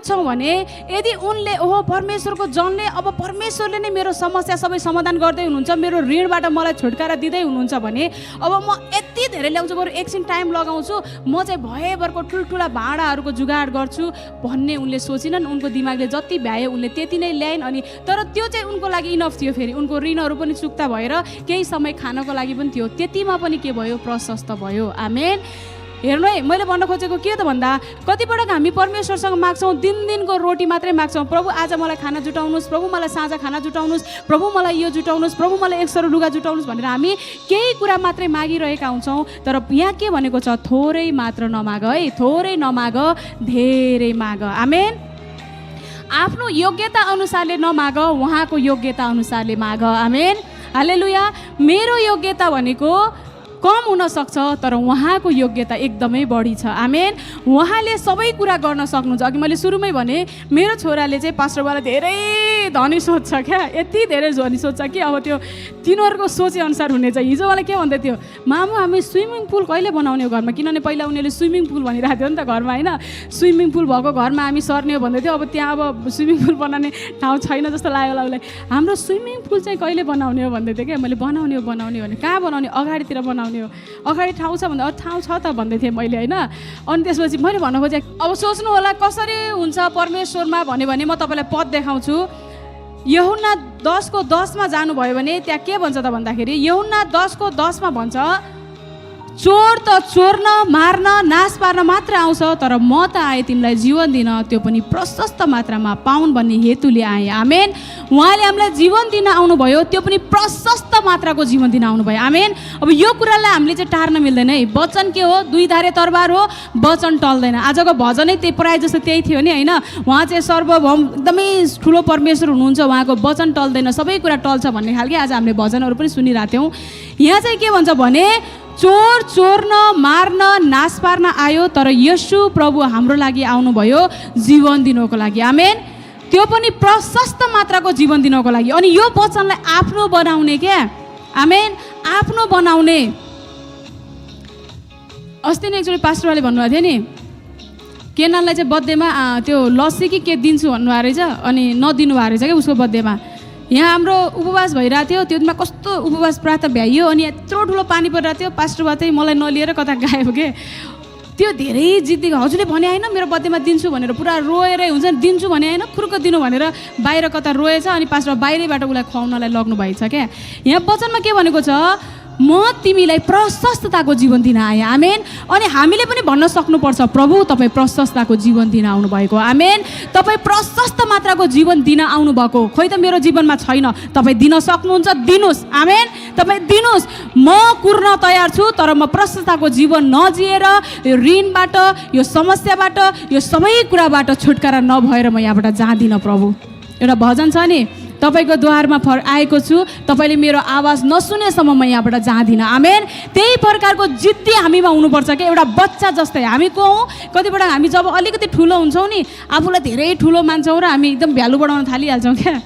बुझ्छौँ भने यदि उनले ओहो परमेश्वरको जनले अब परमेश्वरले नै मेरो समस्या सबै समाधान गर्दै हुनुहुन्छ, मेरो ऋणबाट मलाई छुटकारा दिँदै हुनुहुन्छ भने अब म यति धेरै ल्याउँछु, बरु एकछिन टाइम लगाउँछु, म चाहिँ भएभरको ठुल्ठुला भाँडाहरूको जुगाड गर्छु भन्ने उनले सोचिनन्। उनको दिमागले जति भ्यायो उनले त्यति नै ल्याइन्। अनि तर त्यो चाहिँ उनको लागि इनफ थियो। फेरि उनको ऋणहरू पनि चुक्ता भएर केही समय खानको लागि पनि थियो, त्यतिमा पनि के भयो? प्रशस्त भयो। आमेन। हेर्नु है, मैले भन्न खोजेको के त भन्दा कतिपटक हामी परमेश्वरसँग माग्छौँ, दिनको रोटी मात्रै माग्छौँ। प्रभु आज मलाई खाना जुटाउनुहोस्, प्रभु मलाई साँझ खाना जुटाउनुहोस्, प्रभु मलाई यो जुटाउनुहोस्, प्रभु मलाई एक सरो लुगा जुटाउनुहोस् भनेर हामी केही कुरा मात्रै मागिरहेका हुन्छौँ। तर यहाँ के भनेको छ? थोरै मात्र नमाग है, थोरै नमाग, धेरै माग। आमेन। आफ्नो योग्यता अनुसारले नमाग, उहाँको योग्यता अनुसारले माग। आमेन। हालेलुया। मेरो योग्यता भनेको कम हुनसक्छ, तर उहाँको योग्यता एकदमै बढी छ। आमेन। उहाँले सबै कुरा गर्न सक्नुहुन्छ। अघि मैले सुरुमै भने मेरो छोराले चाहिँ पास्टरवाला धेरै धनी सोच्छ क्या, यति धेरै धनी सोच्छ कि अब त्यो तिनीहरूको सोचे अनुसार हुनेछ। हिजोवाला के भन्दै थियो? मामु हामी स्विमिङ पुल कहिले बनाउने हो घरमा? किनभने पहिला उनीहरूले स्विमिङ पुल भनिरहेको थियो नि त घरमा, होइन? स्विमिङ पुल भएको घरमा हामी सर्ने हो भन्दै थियो। अब त्यहाँ अब स्विमिङ पुल बनाउने ठाउँ छैन जस्तो लाग्यो होला उसलाई। हाम्रो स्विमिङ पुल चाहिँ कहिले बनाउने हो भन्दै थियो क्या। मैले बनाउने हो भने कहाँ बनाउने? अगाडितिर बनाउने हो। अगाडि ठाउँ छ भन्दा ठाउँ छ त भन्दै थिएँ मैले, होइन? अनि त्यसपछि मैले भन्न खोजेँ अब सोच्नु होला कसरी हुन्छ परमेश्वरमा भन्यो भने म तपाईँलाई पद देखाउँछु। यूहन्ना 10:10 जानुभयो भने त्यहाँ के भन्छ त भन्दाखेरि यूहन्ना 10:10 भन्छ, चोर त चोर्न, मार्न, नाश पार्न मात्र आउँछ, तर म त आएँ तिमीलाई जीवन दिन, त्यो पनि प्रशस्त मात्रामा पाउन् भन्ने हेतुले आएँ। आमेन। उहाँले हामीलाई जीवन दिन आउनुभयो, त्यो पनि प्रशस्त मात्राको जीवन दिन आउनुभयो। आमेन। अब यो कुरालाई हामीले चाहिँ टार्न मिल्दैन है। वचन के हो? दुई धारे तरबार हो, वचन टल्दैन। आजको भजनै त्यही प्रायः जस्तो त्यही थियो नि, होइन? उहाँ चाहिँ सर्वभौम एकदमै ठुलो परमेश्वर हुनुहुन्छ, उहाँको वचन टल्दैन, सबै कुरा टल्छ भन्ने खालके आज हामीले भजनहरू पनि सुनिरहेको थियौँ। यहाँ चाहिँ के भन्छ भने चोर चोर्न, मार्न, नाश पार्न आयो, तर येशू प्रभु हाम्रो लागि आउनुभयो जीवन दिनको लागि। आमेन। त्यो पनि प्रशस्त मात्राको जीवन दिनको लागि। अनि यो वचनलाई आफ्नो बनाउने क्या। आमेन। आफ्नो बनाउने। अस्ति नै एकचोटि पास्टरले भन्नुभएको थियो नि, केनाललाई चाहिँ बर्थडेमा त्यो लस्सी कि के दिन्छु भन्नुभएको रहेछ, अनि नदिनु भएको रहेछ क्या उसको बर्थडेमा। यहाँ हाम्रो उपवास भइरहेको थियो, त्यो दिनमा कस्तो उपवास प्रार्थना भ्याइयो, अनि यत्रो ठुलो पानी परिरहेको थियो। पास्टरबा चाहिँ मलाई नलिएर कता गएको के, त्यो धेरै जिद्दी। हजुरले भने होइन मेरो बर्थडेमा दिन्छु भनेर पुरा रोएरै हुन्छ नि, दिन्छु भने होइन खुर्को दिनु भनेर बाहिर कता रोएछ, अनि पास्टर बाहिरैबाट उसलाई खुवाउनलाई लग्नु भएछ क्या। यहाँ वचनमा के भनेको छ? म तिमीलाई प्रशस्तताको जीवन दिन आएँ। आमेन। अनि हामीले पनि भन्न सक्नुपर्छ, प्रभु तपाईँ प्रशस्तताको जीवन दिन आउनुभएको। आमेन। तपाईँ प्रशस्त मात्राको जीवन दिन आउनुभएको। खोइ त मेरो जीवनमा छैन, तपाईँ दिन सक्नुहुन्छ, दिनुहोस्। आमेन। तपाईँ दिनुहोस्। म कुर्न तयार छु, तर म प्रशस्तताको जीवन नजिएर यो ऋणबाट, यो समस्याबाट, यो सबै कुराबाट छुटकारा नभएर म यहाँबाट जाँदिनँ प्रभु। एउटा भजन छ नि, तपाईँको द्वारमा आएको छु, तपाईँले मेरो आवाज नसुनेसम्म म यहाँबाट जाँदिनँ। आमेन। त्यही प्रकारको जिद्दी हामीमा हुनुपर्छ क्या, एउटा बच्चा जस्तै। हामी को हौँ? कतिपल्ट हामी जब अलिकति ठुलो हुन्छौँ नि, आफूलाई धेरै ठुलो मान्छौँ र हामी एकदम भ्यालु बढाउन थालिहाल्छौँ क्या,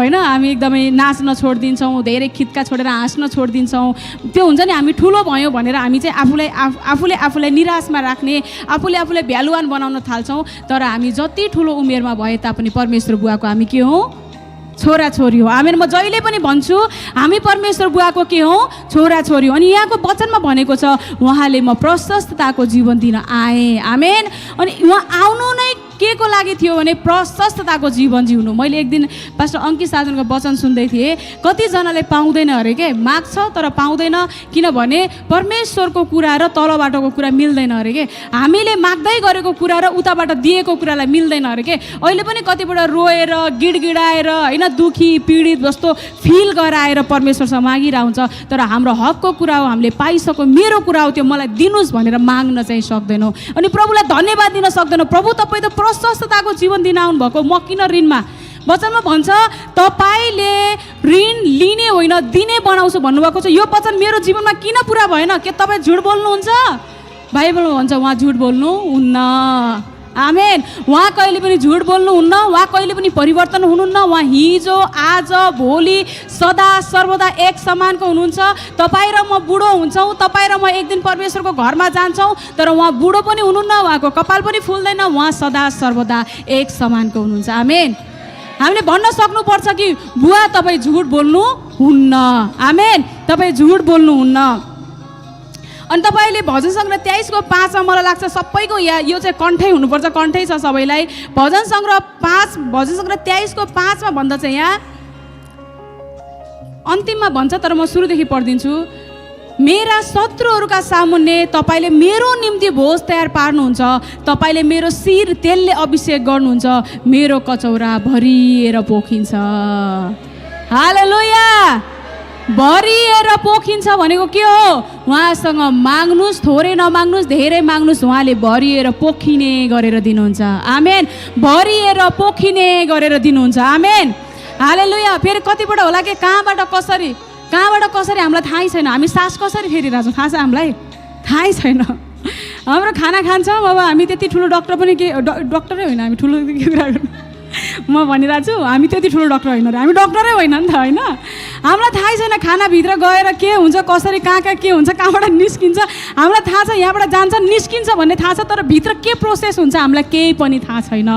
होइन? हामी एकदमै नाच्न छोडिदिन्छौँ, धेरै खित्का छोडेर हाँस्न छोडिदिन्छौँ। त्यो हुन्छ नि, हामी ठुलो भयौँ भनेर हामी चाहिँ आफूलाई निराशमा राख्ने, आफूलाई भ्यालुवान बनाउन थाल्छौँ। तर हामी जति ठुलो उमेरमा भए तापनि परमेश्वर बुवाको हामी के हौँ? छोरा छोरी हो। आमेन। म जहिले पनि भन्छु हामी परमेश्वर बुवाको के हौँ? छोरा छोरी हो। अनि यहाँको वचनमा भनेको छ उहाँले म प्रशस्तताको जीवन दिन आएँ। आमेन। अनि उहाँ आउनु नै के को लागि थियो भने प्रशस्तताको जीवन जिउनु। मैले एक दिन पास्टर अङ्कित साजनको वचन सुन्दै थिएँ, कतिजनाले पाउँदैन अरे के, माग्छ तर पाउँदैन, किनभने परमेश्वरको कुरा र तलबाटको कुरा मिल्दैन अरे के। हामीले माग्दै गरेको कुरा र उताबाट दिएको कुरालाई मिल्दैन अरे के। अहिले पनि कतिबाट रोएर गिडगिडाएर, होइन, दुखी पीडित जस्तो फिल गराएर परमेश्वरसँग मागिरहेको हुन्छ, तर हाम्रो हकको कुरा हो, हामीले पाइसक्यो, मेरो कुरा हो, त्यो मलाई दिनुहोस् भनेर माग्न चाहिँ सक्दैनौँ। अनि प्रभुलाई धन्यवाद दिन सक्दैनौँ। प्रभु तपाईँ त प्रशस्तताको जीवन दिन आउनुभएको, म किन ऋणमा? वचनमा भन्छ तपाईँले ऋण लिने होइन दिने बनाउँछु भन्नुभएको छ। यो वचन मेरो जीवनमा किन पुरा भएन? के तपाईँ झुट बोल्नुहुन्छ? बाइबलमा भन्छ उहाँ झुट बोल्नु हुन्न। आमेन। उहाँ कहिले पनि झुट बोल्नुहुन्न, उहाँ कहिले पनि परिवर्तन हुनुहुन्न। उहाँ हिजो आज भोलि सदा सर्वदा एक समानको हुनुहुन्छ। तपाईँ र म बुढो हुन्छौँ, तपाईँ र म एक दिन परमेश्वरको घरमा जान्छौँ, तर उहाँ बुढो पनि हुनुहुन्न, उहाँको कपाल पनि फुल्दैन, उहाँ सदा सर्वदा एक समानको हुनुहुन्छ। आमेन। हामीले भन्न सक्नुपर्छ कि बुवा तपाईँ झुट बोल्नुहुन्न। आमेन, तपाईँ झुट बोल्नुहुन्न। अनि तपाईँले भजन सङ्ग्रह 23को 5मा मलाई लाग्छ सबैको यो चाहिँ कण्ठै हुनुपर्छ, कण्ठै छ सबैलाई। भजन सङ्ग्रह 23को 5मा भन्दा चाहिँ यहाँ अन्तिममा भन्छ, तर म सुरुदेखि पढिदिन्छु। मेरा शत्रुहरूका सामुन्ने तपाईँले मेरो निम्ति भोज तयार पार्नुहुन्छ, तपाईँले मेरो शिर तेलले अभिषेक गर्नुहुन्छ, मेरो कचौरा भरिएर पोखिन्छ। हालेलुया। भरिएर पोखिन्छ भनेको के हो? उहाँसँग माग्नुहोस्, थोरै नमाग्नुहोस्, धेरै माग्नुहोस्, उहाँले भरिएर पोखिने गरेर दिनुहुन्छ। आमेन। भरिएर पोखिने गरेर दिनुहुन्छ। आमेन। हालेलुया। फेरि कतिपल्ट होला कि कहाँबाट कसरी हामीलाई थाहै छैन, हामी सास कसरी फेरिरहेछौँ थाहा छ हामीलाई? थाहै छैन। हाम्रो खाना खान्छौँ, अब हामी त्यति ठुलो डक्टर पनि के डक्टरै होइन, हामी ठुलो के कुरा गर्नु म भनिरहेको छु, हामी त्यति ठुलो डक्टर होइन, हामी डक्टरै होइन नि त, होइन? हामीलाई थाहै छैन खानाभित्र गएर के हुन्छ, कसरी कहाँ के हुन्छ, कहाँबाट निस्किन्छ हामीलाई थाहा छ, यहाँबाट जान्छ निस्किन्छ भन्ने थाहा छ, तर भित्र के प्रोसेस हुन्छ हामीलाई केही पनि थाहा छैन।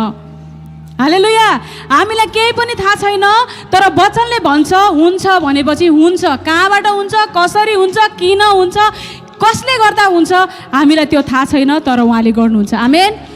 हालेलुया। हामीलाई केही पनि थाहा छैन, तर वचनले भन्छ हुन्छ भनेपछि हुन्छ। कहाँबाट हुन्छ, कसरी हुन्छ, किन हुन्छ, कसले गर्दा हुन्छ, हामीलाई त्यो थाहा छैन, तर उहाँले गर्नुहुन्छ। आमेन।